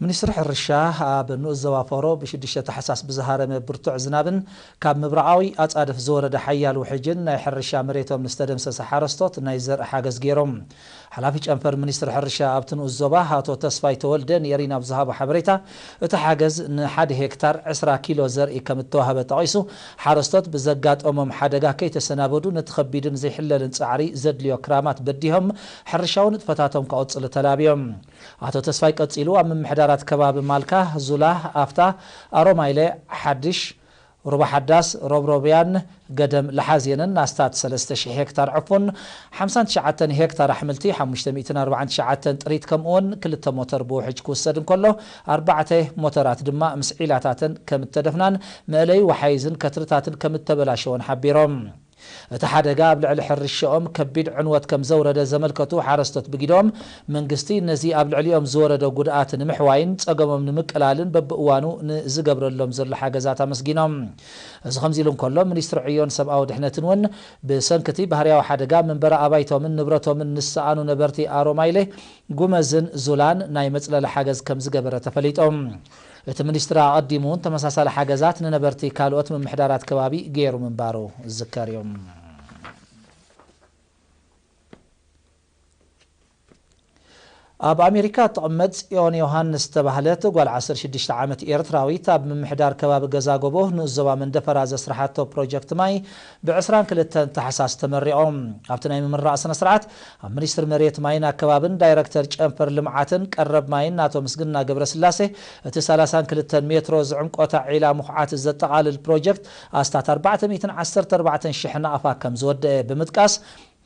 ሚኒስትሪ ሕርሻ ኣብ ንኡስ ዞባ ፎሮ ብሽዱሽተ ታሕሳስ ብዝሃረመ ብርቱዕ ዝናብን ካብ ምብራቓዊ ኣጻድፍ ዝወረደ ሓያል ውሕጅን ናይ ሕርሻ መሬቶም ንዝተደምሰሰ ሓረስቶት ናይ ዘርኢ ሓገዝ ገይሮም። ሓላፊ ጨንፈር ሚኒስትሪ ሕርሻ ኣብቲ ንኡስ ዞባ ኣቶ ተስፋይ ተወልደ ንኤሪና ኣብ ዝሃቦ ሓበሬታ፣ እቲ ሓገዝ ንሓደ ሄክታር ዕስራ ኪሎ ዘርኢ ከም እተዋህበ ጠቒሱ፣ ሓረስቶት ብዘጋጠሞም ሓደጋ ከይተሰናበዱ ነቲ ከቢድን ዘይሕለልን ጻዕሪ ዘድልዮ ክራማት በዲሆም ሕርሻዊ ንጥፈታቶም ከቐጽሉ ተላብዮም። ኣቶ ተስፋይ ቀጺሉ፣ ኣብ ምምሕዳራት ከባቢ ማልካ፣ ዙላ፣ ኣፍታ፣ ኣሮማይለ፣ ሓድሽ፣ ሩባ ሓዳስ፣ ሮብሮብያን ገደም ለሓዜንን ኣስታት ሰለስተ ሽሕ ሄክታር ዕፉን፣ ሓምሳን ትሽዓተን ሄክታር ኣሕምልቲ፣ ሓሙሽተ ሚእትን ኣርባዓን ትሽዓተን ጥሪት፣ ከምኡውን ክልተ ሞተር ብውሕጅ ክውሰድ እንከሎ፣ ኣርባዕተ ሞተራት ድማ ምስ ዒላታተን ከም እተደፍናን መእለዪ ወሓይዝን ከትርታትን ከም እተበላሸወን ሓቢሮም። እቲ ሓደጋ ኣብ ልዕሊ ሕርሻኦም ከቢድ ዕንወት ከም ዘውረደ ዘመልከቱ ሓረስቶት ብጊዶም፣ መንግስቲ ነዚ ኣብ ልዕሊኦም ዝወረደ ጉድኣት ንምሕዋይን ጸገሞም ንምቅላልን በብእዋኑ ንዝገብረሎም ዘሎ ሓገዛት ኣመስጊኖም። እዚ ከምዚ ኢሉ እንከሎ፣ ሚኒስትሪ ዕዮን ሰብኣዊ ድሕነትን እውን ብሰንኪ እቲ ባህርያዊ ሓደጋ መንበሪ ኣባይቶምን ንብረቶምን ንሰኣኑ ነበርቲ ኣሮማይሌ፣ ጉመዝን ዙላን ናይ መጽለሊ ሓገዝ ከም ዝገበረ ተፈሊጦም። እቲ ሚኒስትሪ ኣቐዲሙ እውን ተመሳሳሊ ሓገዛት ንነበርቲ ካልኦት ምምሕዳራት ከባቢ ገይሩ ምንባሩ ዝዝከር እዩ። ኣብ ኣሜሪካ እትቕመጥ ጽዮን ዮሃንስ ዝተባህለት ጓል ዓሰርተ ሽዱሽተ ዓመት ኤርትራዊት፣ ኣብ ምምሕዳር ከባቢ ገዛ ጎቦ ንኡስ ዞባ መንደፈራ ዘስርሓቶ ፕሮጀክት ማይ ብ ዕስራን ክልተን ታሕሳስ ተመሪቖም። ኣብቲ ናይ ምምራቕ ስነ ስርዓት፣ ኣብ ሚኒስትሪ መሬት ማይን ኣከባብን ዳይረክተር ጨንፈር ልምዓትን ቀረብ ማይን ኣቶ ምስግና ገብረስላሴ፣ እቲ ሰላሳን ክልተን ሜትሮ ዝዕምቆታ ዒላ ምኹዓት ዘጠቓልል ፕሮጀክት ኣስታት ኣርባዕተ ሚእትን ዓሰርተ ኣርባዕተን ሽሕ ናቕፋ ከም ዝወደአ ብምጥቃስ፣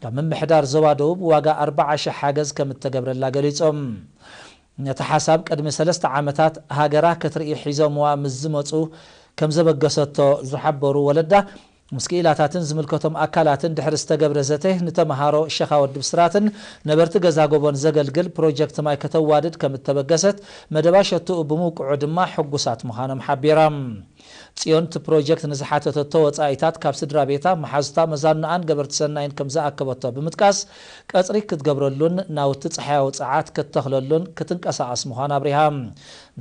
ካብ ምምሕዳር ዞባ ደቡብ ዋጋ ኣርባዓ ሽሕ ሓገዝ ከም እተገብረላ ገሊጾም። ነቲ ሓሳብ ቅድሚ ሰለስተ ዓመታት ሃገራ ክትርኢ ሒዞምዋ ምስ ዝመጹ ከም ዘበገሰቶ ዝሓበሩ ወለዳ፣ ምስ ክኢላታትን ዝምልከቶም ኣካላትን ድሕሪ ዝተገብረ ዘተ፣ ንተመሃሮ ሸኻ ወዲ ብስራትን ነበርቲ ገዛ ጎቦን ዘገልግል ፕሮጀክት ማይ ከተዋድድ ከም እተበገሰት፣ መደባ ሸትኡ ብምውቅዑ ድማ ሕጉሳት ምዃኖም ሓቢሮም። ጽዮን እቲ ፕሮጀክት ንዝሓተተቶ ወጻኢታት ካብ ስድራ ቤታ፣ መሓዙታ፣ መዛኑኣን ገበርቲ ሰናይን ከም ዝኣከበቶ ብምጥቃስ፣ ቀጽሪ ክትገብረሉን ናውቲ ጸሓያዊ ጸዓት ክትተኽለሉን ክትንቀሳቐስ ምዃና ኣብሪሃ።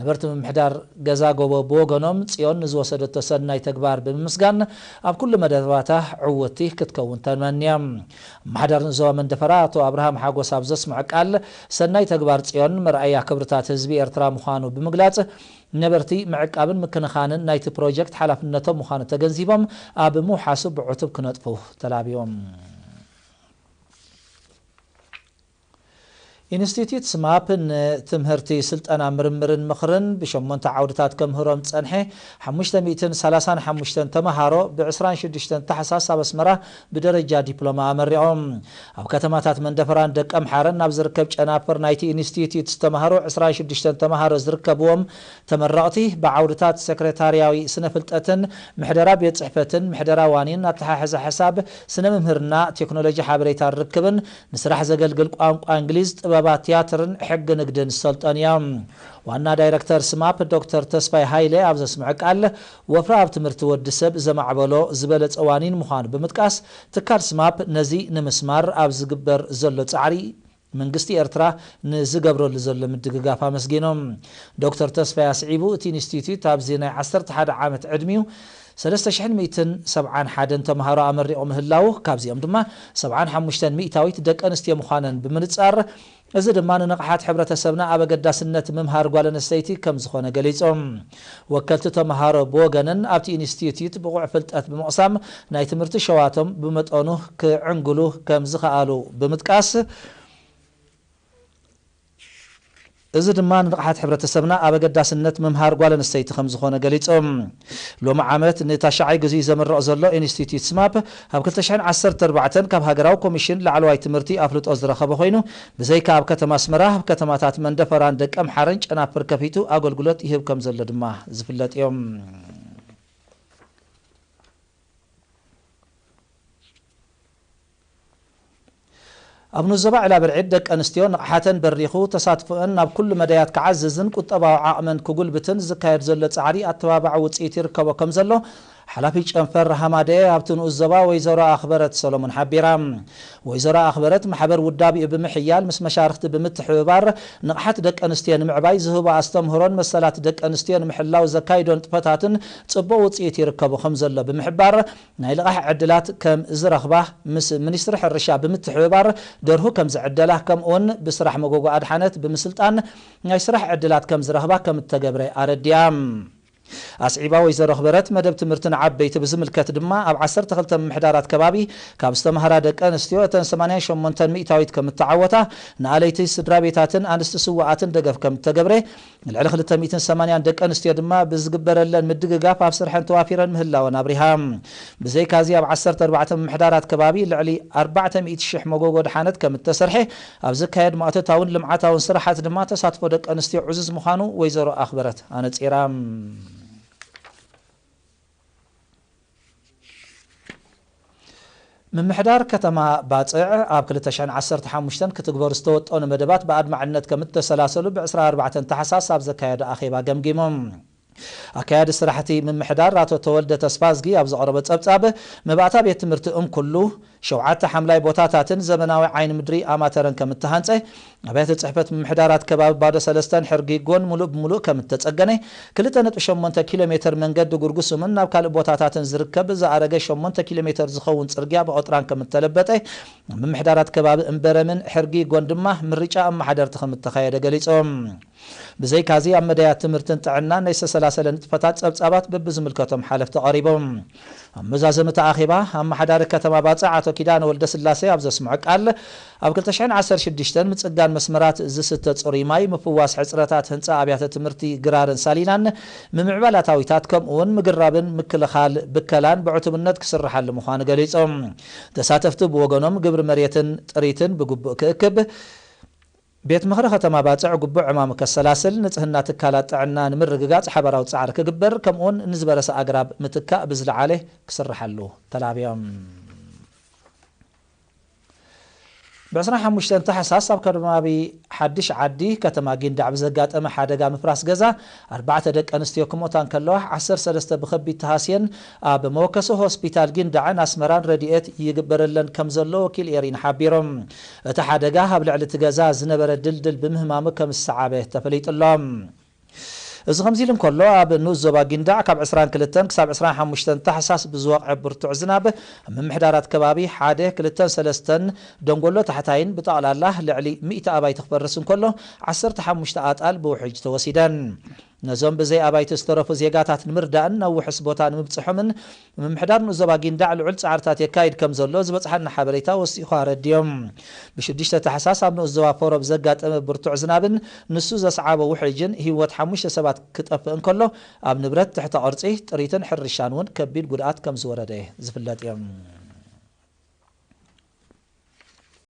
ነበርቲ ምምሕዳር ገዛ ጎቦ ብወገኖም፣ ጽዮን ንዝወሰደቶ ሰናይ ተግባር ብምምስጋን፣ ኣብ ኩሉ መደባታ ዕውትቲ ክትከውን ተመንዮም። ኣመሓዳሪ ዞባ መንደፈራ ኣቶ ኣብርሃም ሓጎስ ኣብ ዘስምዖ ቃል፣ ሰናይ ተግባር ጽዮን መርኣያ ክብርታት ህዝቢ ኤርትራ ምዃኑ ብምግላጽ፣ ነበርቲ ምዕቃብን ምክንኻንን ናይቲ ፕሮጀክት ሓላፍነቶም ምዃኑ ተገንዚቦም፣ ኣብ ምውሓሱ ብዕቱብ ክነጥፉ ተላብዮም። ኢንስቲትዩት ስማፕ ንትምህርቲ፣ ስልጠና፣ ምርምርን ምኽርን ብሸሞንተ ዓውድታት ከምህሮም ዝጸንሐ ሓሙሽተ ሚእትን ሰላሳን ሓሙሽተን ተመሃሮ ብ ዕስራን ሽዱሽተን ታሕሳስ ኣብ ኣስመራ ብደረጃ ዲፕሎማ ኣመሪቖም። ኣብ ከተማታት መንደፈራን ደቀምሓረን ናብ ዝርከብ ጨናፍር ናይቲ ኢንስቲትዩት ዝተማህሩ ዕስራን ሽዱሽተን ተመሃሮ ዝርከብዎም ተመረቕቲ፣ ብዓውድታት ሴክሬታርያዊ ስነ ፍልጠትን ምሕደራ ቤት ጽሕፈትን ምሕደራ ዋኒን፣ ኣተሓሕዛ ሕሳብ፣ ስነ ምምህርና፣ ቴክኖሎጂ ሓበሬታን ርክብን፣ ንስራሕ ዘገልግል ቋንቋ እንግሊዝ፣ ጥበባት ቲያትርን ሕጊ ንግድን ዝሰልጠኑ እዮም። ዋና ዳይረክተር ስማፕ ዶክተር ተስፋይ ሃይለ ኣብ ዘስምዐ ቃል፣ ወፍሪ ኣብ ትምህርቲ ወዲ ሰብ ዘማዕበሎ ዝበለጸ ዋኒን ምዃኑ ብምጥቃስ፣ ትካል ስማፕ ነዚ ንምስማር ኣብ ዝግበር ዘሎ ጻዕሪ መንግስቲ ኤርትራ ንዝገብረሉ ዘሎ ምድግጋፍ ኣመስጊኖም። ዶክተር ተስፋይ ኣስዒቡ፣ እቲ ኢንስቲትዩት ኣብዚ ናይ ዓሰርተ ሓደ ዓመት ዕድሚኡ ሰለስተ ሽሕን ሚእትን ሰብዓን ሓደን ተምሃሮ ኣመሪቑ ምህላዉ፣ ካብዚኦም ድማ ሰብዓን ሓሙሽተን ሚእታዊት ደቂ ኣንስትዮ ምዃነን ብምንጻር፣ እዚ ድማ ንንቕሓት ሕብረተሰብና ኣብ ኣገዳስነት ምምሃር ጓል ኣንስተይቲ ከም ዝኾነ ገሊጾም። ወከልቲ ተምሃሮ ብወገነን፣ ኣብቲ ኢንስቲትዩት ብቑዕ ፍልጠት ብምቕሳም ናይ ትምህርቲ ሸዋቶም ብመጠኑ ክዕንግሉ ከም ዝኸኣሉ ብምጥቃስ፣ እዚ ድማ ንንቕሓት ሕብረተሰብና ኣብ ኣገዳስነት ምምሃር ጓል ኣንስተይቲ ከም ዝኾነ ገሊጾም። ሎሚ ዓመት ንታሽዓይ ግዜ ዘምርቕ ዘሎ ኢንስቲትዩት ስማፕ፣ ኣብ ክልተ ሽሕን ዓሰርተ ኣርባዕተን ካብ ሃገራዊ ኮሚሽን ላዕለዋይ ትምህርቲ ኣፍልጦ ዝረኸበ ኮይኑ፣ ብዘይካ ኣብ ከተማ ኣስመራ፣ ኣብ ከተማታት መንደፈራን ደቀምሓረን ጨናፍር ከፊቱ ኣገልግሎት ይህብ ከም ዘሎ ድማ ዝፍለጥ እዮም። ኣብ ንኡስ ዞባ ዕላብርዒድ ደቂ ኣንስትዮ ንቕሓተን በሪኹ፣ ተሳትፎአን ናብ ኩሉ መዳያት ክዓዝዝን ቁጠባዊ ዓቕመን ክጉልብትን ዝካየድ ዘሎ ጻዕሪ ኣተባባዒ ውጽኢት ይርከቦ ከም ዘሎ ሓላፊ ጨንፈር ሃማደኤ ኣብቲ ንኡስ ዞባ ወይዘሮ ኣኽበረት ሰሎሞን ሓቢራ። ወይዘሮ ኣኽበረት ማሕበር ውዳቢኡ ብምሕያል ምስ መሻርኽቲ ብምትሕብባር ንቕሓት ደቂ ኣንስትዮ ንምዕባይ ዝህቦ ኣስተምህሮን መሰላት ደቂ ኣንስትዮ ንምሕላው ዘካይዶ ንጥፈታትን ጽቡቕ ውጽኢት ይርከቦ ከም ዘሎ ብምሕባር ናይ ልቓሕ ዕድላት ከም ዝረኽባ ምስ ሚኒስትሪ ሕርሻ ብምትሕብባር ደርሁ ከም ዝዕደላ ከምኡውን ብስራሕ መጎጎ ኣድሓነት ብምስልጣን ናይ ስራሕ ዕድላት ከም ዝረኽባ ከም እተገብረ ኣረዲያ። ኣስዒባ ወይዘሮ ኣኽበረት መደብ ትምህርቲ ንዓበይቲ ብዝምልከት ድማ ኣብ ዓሰርተ ክልተ ምምሕዳራት ከባቢ ካብ ዝተምሃራ ደቂ ኣንስትዮ እተን ሰማንያን ሸሞንተን ሚእታዊት ከም እተዓወታ ንኣለይቲ ስድራ ቤታትን ኣንስቲ ስውኣትን ደገፍ ከም እተገብረ ልዕሊ ክልተ ሚእትን ሰማንያን ደቂ ኣንስትዮ ድማ ብዝግበረለን ምድግጋፍ ኣብ ስርሐን ተዋፊረን ምህላወን ኣብሪሃ። ብዘይካዚ ኣብ ዓሰርተ ኣርባዕተ ምምሕዳራት ከባቢ ልዕሊ ኣርባዕተ ሚእቲ ሽሕ መጎጎ ድሓነት ከም እተሰርሐ ኣብ ዝካየድ ማእቶታውን ልምዓታውን ስራሓት ድማ ተሳትፎ ደቂ ኣንስትዮ ዕዙዝ ምዃኑ ወይዘሮ ኣኽበረት ኣነጺራ። ምምሕዳር ከተማ ባጽዕ ኣብ ክልተ ሽሕን ዓሰርተ ሓሙሽተን ክትግበሩ ዝተወጠኑ መደባት ብኣድማዕነት ከም እተሰላሰሉ ብዕስራን ኣርባዕተን ታሕሳስ ኣብ ዘካየዶ ኣኼባ ገምጊሞም። ኣካያዲ ስራሕቲ ምምሕዳር ኣቶ ተወልደ ተስፋዝጊ ኣብ ዘቕረቦ ጸብጻብ መባእታ ቤት ትምህርቲ እምኩሉ ሸውዓተ ሓምላይ ቦታታትን ዘመናዊ ዓይኒ ምድሪ ኣማተረን ከም እተሃንጸ ኣብያተ ጽሕፈት ምምሕዳራት ከባቢ ባዶ ሰለስተን ሕርጊጎን ሙሉእ ብሙሉእ ከም እተጸገነ፣ ክልተ ነጥቢ ሸሞንተ ኪሎ ሜትር መንገዲ ጉርጉሱምን ናብ ካልእ ቦታታትን ዝርከብ ዝኣረገ ሸሞንተ ኪሎ ሜትር ዝኸውን ጽርግያ ብቐጥራን ከም እተለበጠ፣ ኣብ ምምሕዳራት ከባቢ እምበረምን ሕርጊጎን ድማ ምርጫ ኣመሓደርቲ ከም እተኻየደ ገሊጾም። ብዘይካዚ ኣብ መዳያት ትምህርትን ጥዕናን ናይ ዝተሰላሰለ ንጥፈታት ጸብጻባት በብዝምልከቶም ሓለፍቲ ቀሪቦም። ኣብ መዛዘሚ እቲ ኣኼባ ኣመሓዳሪ ከተማ ባጽዕ ኣቶ ኪዳነ ወልደስላሴ ኣብ ዘስምዖ ቃል ኣብ ክልተ ሽሕን ዓሰርተ ሽዱሽተን ምጽጋን መስመራት ዝስተ ጽሩይ ማይ፣ ምፍዋስ ሕጽረታት ህንጻ ኣብያተ ትምህርቲ ግራርን ሳሊናን፣ ምምዕባል ኣታዊታት ከምኡውን ምግራብን ምክልኻል ብከላን ብዕቱብነት ክስርሓሉ ምዃኑ ገሊጾም። ተሳተፍቲ ብወገኖም ግብሪ መሬትን ጥሪትን ብግቡእ ክእክብ፣ ቤት ምኽሪ ከተማ ባጽዕ ግቡእ ዕማሙ ከሰላስል፣ ንጽህና ትካላት ጥዕና ንምርግጋጽ ሓባራዊ ጻዕሪ ክግበር፣ ከምኡውን ንዝበረሰ ኣግራብ ምትካእ ብዝለዓለ ክስርሓሉ ተላብዮም። ብዕስራን ሓሙሽተን ታሕሳስ ኣብ ከባቢ ሓድሽ ዓዲ ከተማ ጊንዳዕ ብዘጋጠመ ሓደጋ ምፍራስ ገዛ ኣርባዕተ ደቂ ኣንስትዮ ክሞታ እንከለዋ ዓሰርተ ሰለስተ ብኸቢድ ተሃስየን ኣብ መወከሲ ሆስፒታል ጊንዳዕን ኣስመራን ረድኤት ይግበረለን ከም ዘሎ ወኪል ኤሪን ሓቢሮም። እቲ ሓደጋ ኣብ ልዕሊ እቲ ገዛ ዝነበረ ድልድል ብምህማሙ ከም ዝሰዓበ ተፈሊጡ ኣሎ። እዚ ከምዚ ኢሉ እንከሎ ኣብ ንኡስ ዞባ ጊንዳዕ ካብ ዕስራን ክልተን ክሳብ ዕስራን ሓሙሽተን ታሕሳስ ብዝወቕዐ ብርቱዕ ዝናብ ኣብ ምምሕዳራት ከባቢ ሓደ ክልተን ሰለስተን ደንጎሎ ታሕታይን ብጠቕላላ ልዕሊ ሚእቲ ኣባይቲ ክፈርስ እንከሎ ዓሰርተ ሓሙሽተ ኣጣል ብውሕጅ ተወሲደን። ነዞም ብዘይ ኣባይቲ ዝተረፉ ዜጋታት ንምርዳእን ናብ ውሑስ ቦታ ንምብጽሖምን ምምሕዳር ንኡስ ዞባ ጊንዳዕ ልዑል ጻዕርታት የካይድ ከም ዘሎ ዝበጽሓና ሓበሬታ ወሲኹ ኣረዲዮም። ብሽዱሽተ ታሕሳስ ኣብ ንኡስ ዞባ ፎሮብ ዘጋጠመ ብርቱዕ ዝናብን ንሱ ዘስዓቦ ውሕጅን ህይወት ሓሙሽተ ሰባት ክጠፍእ እንከሎ ኣብ ንብረት ትሕተ ቅርጺ ጥሪትን ሕርሻን እውን ከቢድ ጉድኣት ከም ዝወረደ ዝፍለጥ እዮም።